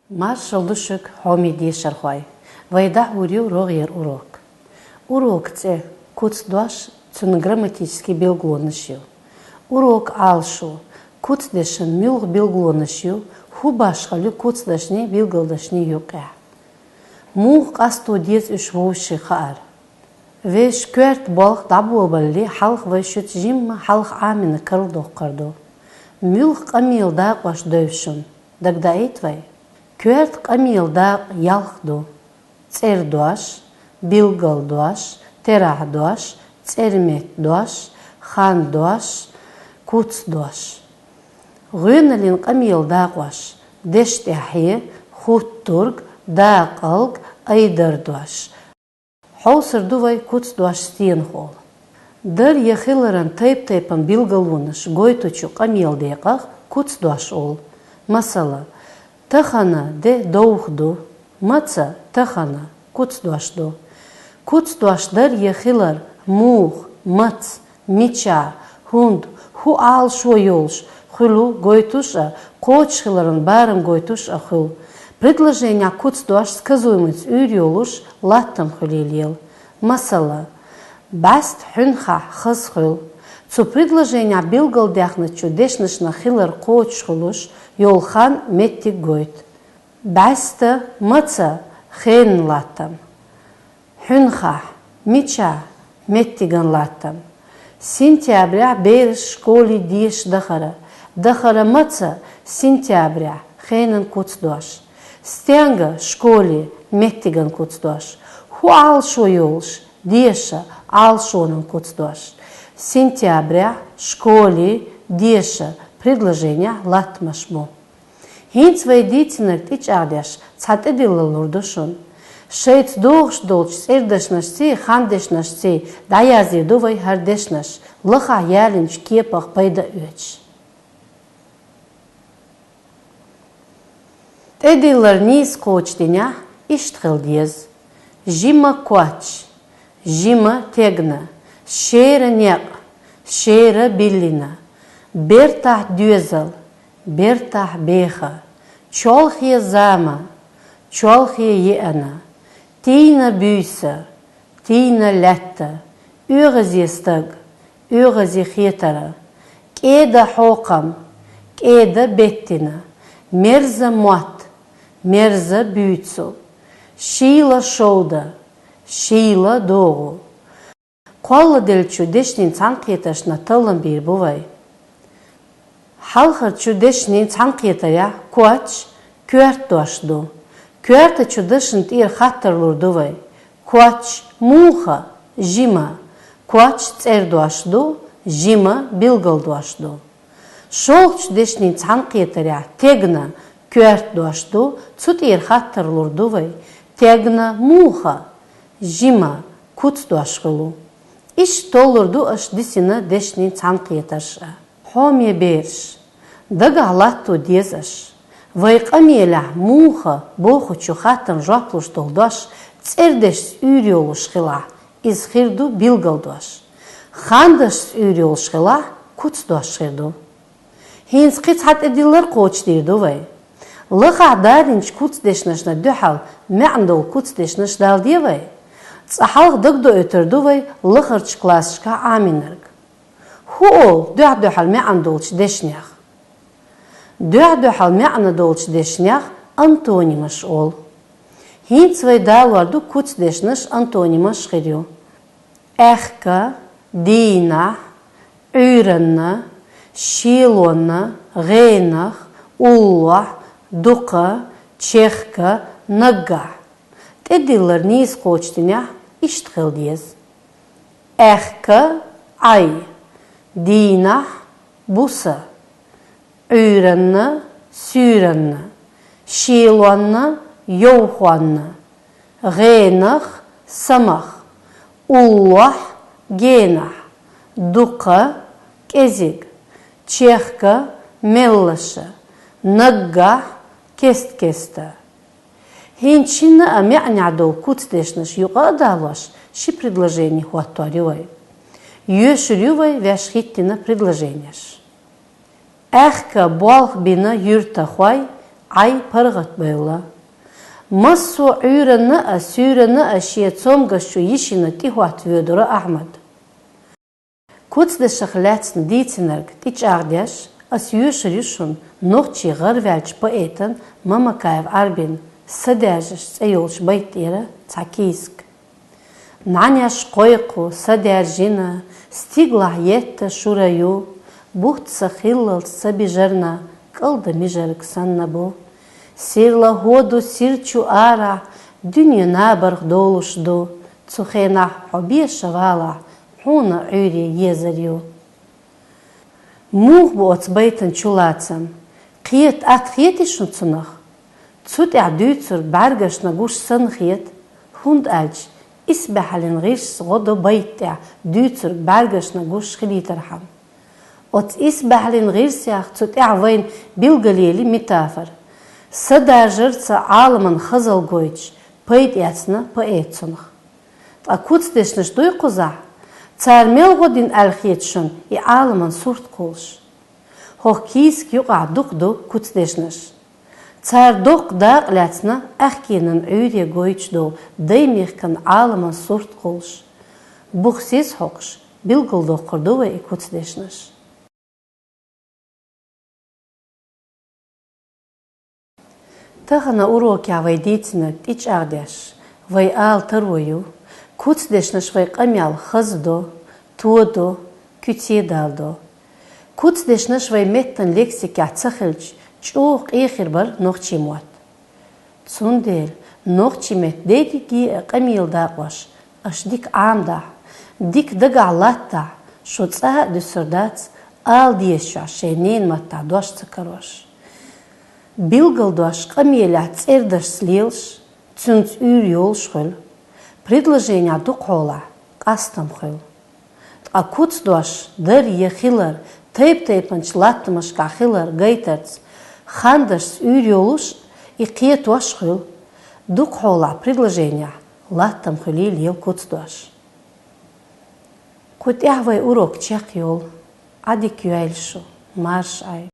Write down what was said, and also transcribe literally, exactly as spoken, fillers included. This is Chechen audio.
Маршал ду шуга, хьоме дешархой! Вай дӀахьур ю рогӀера урок. Урока цӀи: куцдош, цун грамматически билгалонаш ю. Урок Ӏалашо: куцдешан муьлха билгалонаш ю, хӀун башхалла ю куцдашнеи билгалдашнеи юкъехь? Муха къасто деза уьш вовшийн хаар? Вешан коьрта болх дӀаболабалале, хьалха вай шуьца жимма хьалха Ӏамийна карладоккхур ду. Муьлха къамелан дакъош дойла шуна, дагадаийта вай? Коьрта къамелан дакъа ялх ду: цӀердош, билгалдош, терахьдош, цӀерметдош, хандош, куцдош. ГӀоьналлин къамелан дакъош: дештӀехье, хуттург, дакъалг, айдардош. Хьовсур ду вай куцдош стенах олу. Дар я хиларан тайп-тайпана билгалонаш гойтучу къамелан декъах куцдош олу. Масала, тахана де довха ду, маца, тахана, куцдош ду. Куцдош дар я хилар муха, маца, мичахь, хӀунда, хӀун Ӏалашо йолуш хуьлу гойтуш а, кхочушхиларан барам гойтуш а хуьлу. Предложенехь куцдош сказуемоца уьйр йолуш латтам хуьлийла еза. Масала, бӀаьста хьуьнхахь хаза хуьлу. Цу предложенехь билгалдаьхначу дешнашна хилар кхочушхуьлуш йолу хан, меттиг гойту. БӀаьста, маца, хенан латтам. Хьуьнхахь, мичахь, меттиган латтам. Сентябрехь бераш школе деша дахара. Дахара маца, сентябрехь, хенан куцдош. Стенга школе, меттиган куцдош. ХӀун Ӏалашо йолуш деша, Ӏалашонан куцдош. Сентябрехь школе деша предложенехь латтамаш бу. ХӀинца вай дийцинарг тӀечӀагӀдеш цхьа тӀедиллар лур ду шуна. Шайца догӀуш долчу цӀердешнашций, хандешнашций дӀаязйийр ду вай хӀара дешнаш, лахахь ялийначу кепах пайда а оьцуш. ТӀедиллар нийса кхочушдинехь, иштта хила деза: жима коч, жима тегна, шера некъ, шера биллина, бертахь доьзал, бертахь беха, чолхе зама, чолхе еана, тийна буьйса, тийна лаьтта, оьгӀазе стаг, оьгӀазе хетара, кӀеда хьокхам, кӀеда беттина, мерза мотт, мерза буьйцу, шийла шовда, шийла догӀу. Кхолладеллачу дешнийн цхьаьнакхетаршна таллам бийр бу вай. Хьалхарчу дешнийн цхьаьнакхетарехь коч коьртадош ду. Коьртачу дашна тӀера хаттар лур ду вай: коч муха жима? Коч цӀердош ду, жима билгалдош ду. ШолгӀачу дешнийн цхьаьнакхетарехь тегна коьртадош ду, цу тӀера хаттар лур ду вай: тегна муха жима? Куцдош хуьлу. Иштта толлур ду аша дисина дешнийн цхьаьнакхетарш а. Хьоме бераш, дагахь латто деза аша: вай къамелехь муха бохучу хаттарна жоп луш долу дош цӀердешца уьйр йолуш хилахь, иза хир ду билгалдош. Хандашца уьйр йолуш хилахь, куцдош хир ду. ХӀинца кхин цхьа тӀедиллар кхочушдийр ду вай. Лахахь далийначу куцдешнашна дуьхьал маьӀна долу куцдешнаш даладе вай. Цкъа хьалха дагадоуьйтур ду вай лахарчу классашкахь Ӏамийнарг. ХӀун олу дуьхь-дуьхьал маьӀна долчу дешнех? Дуьхь-дуьхьал маьӀна долчу дешнех антонимаш олу. ХӀинца вай далор ду куцдешнаш, антонимаш хир ю: аьхка, дийнахь, Ӏуьйранна, шелонна, гӀенах, уллохь, дукха, чехка, наггахь. ТӀедиллар нийса кхочушдинехь, иштта хила деза: аьхка, Ӏай, дийнахь, буса, Ӏуьйранна, суьйранна, шелонна, йовхонна, гӀенах, самах, уллохь, генахь, дукха, кӀезиг, чехка, меллаша, наггахь, кест-кеста. ХӀинца шинна а маьӀнехь долу куцдешнаш юкъа а далош, ши предложени хӀоттор ю вай. Йоьшур ю вай ваьш хӀиттийна предложенеш. Аьхка болх бина юьртахой Ӏай паргӀатбевлла. Массо а Ӏуьйранна а, суьйранна а шен цомгаш чу йишина тӀехӀотта воьдура Ахьмад. Куцдешах лаьцна дийцинарг тӀечӀагӀдеш, ас йоьшур ю шуна нохчий гӀарваьллача поэтан Мамакаев Ӏарбин «Са даьржаш» цӀе йолчу байта тӀера цхьа кийсак. НӀаьнеш кхойкху, са даьржина, стигалахь етта шура ю, бутт сан хиллалц ца бижарна, кӀалда мижарг санна бу. Сирла хӀо ду сир чу арахь, дуьне набарх долуш ду, цу хенахь хьо беша валахь, хьуна Ӏуьйре езар ю. Муха бу оцу байтан чулацам? Кхета атта хетий шуна цунах? Цу тӀехь дуьйцург бӀаьргашна гуш санна хета, хӀунда аьлча исбаьхьаллин гӀирс гӀо до байта тӀехь дуьйцург бӀаьргашна гуш хилийтархьама. Оцу исбаьхьаллин гӀирсех цу тӀехь вайна билгалъели метафора. Са даржарца Ӏаламан хазалла гойтуш, пайда эцна поэта цунах. Ткъа куцдешнаш дуй кхузахь? Цара мел гӀо дина аьлла хета шуна и Ӏаламан сурт кхуллуш? ХӀокху кийсак юкъахь дукха ду куцдешнаш. Цара доккха дакъа лаьцна аьхкенан Ӏуьйре гойтуш долу даймехкан Ӏаламан сурт кхуллуш. Бух сиз хьокхуш, билгалдоккхур ду вай и куцдешнаш. Тахана урокехь вай дийцинарг тӀечӀагӀдеш, вай ала таро ю, куцдешнаш вай къамел хаза до, тодо, куьце далдо. Куцдешнаш вай меттан лексикехь ца хилча, чӀогӀа къен хир бара нохчийн мотт. Цундела нохчийн меттан дерриге а къамелан дакъош аша дика Ӏамадахь, дика дагахь латтахь, шу цкъа а дуьсур дац ала дезачохь шайн ненан маттахь дош ца карош. Билгалдош къамелехь цӀердашца лелаш, цуьнца уьйр йолуш хуьлу. Предложенехь дукхахьолахь къастам хуьлу. Ткъа куцдош дар я хилар, тайп-тайпанчу латтамашкахь хилар гайтарца, хандашца уьйр йолуш, и кхетош хуьлу. Дукхахьолахь предложенехь латтам хуьлийла ела куцдош. Кху тӀехь вай урок чекхйолу. Ӏадика йойла шу, марша Ӏойла.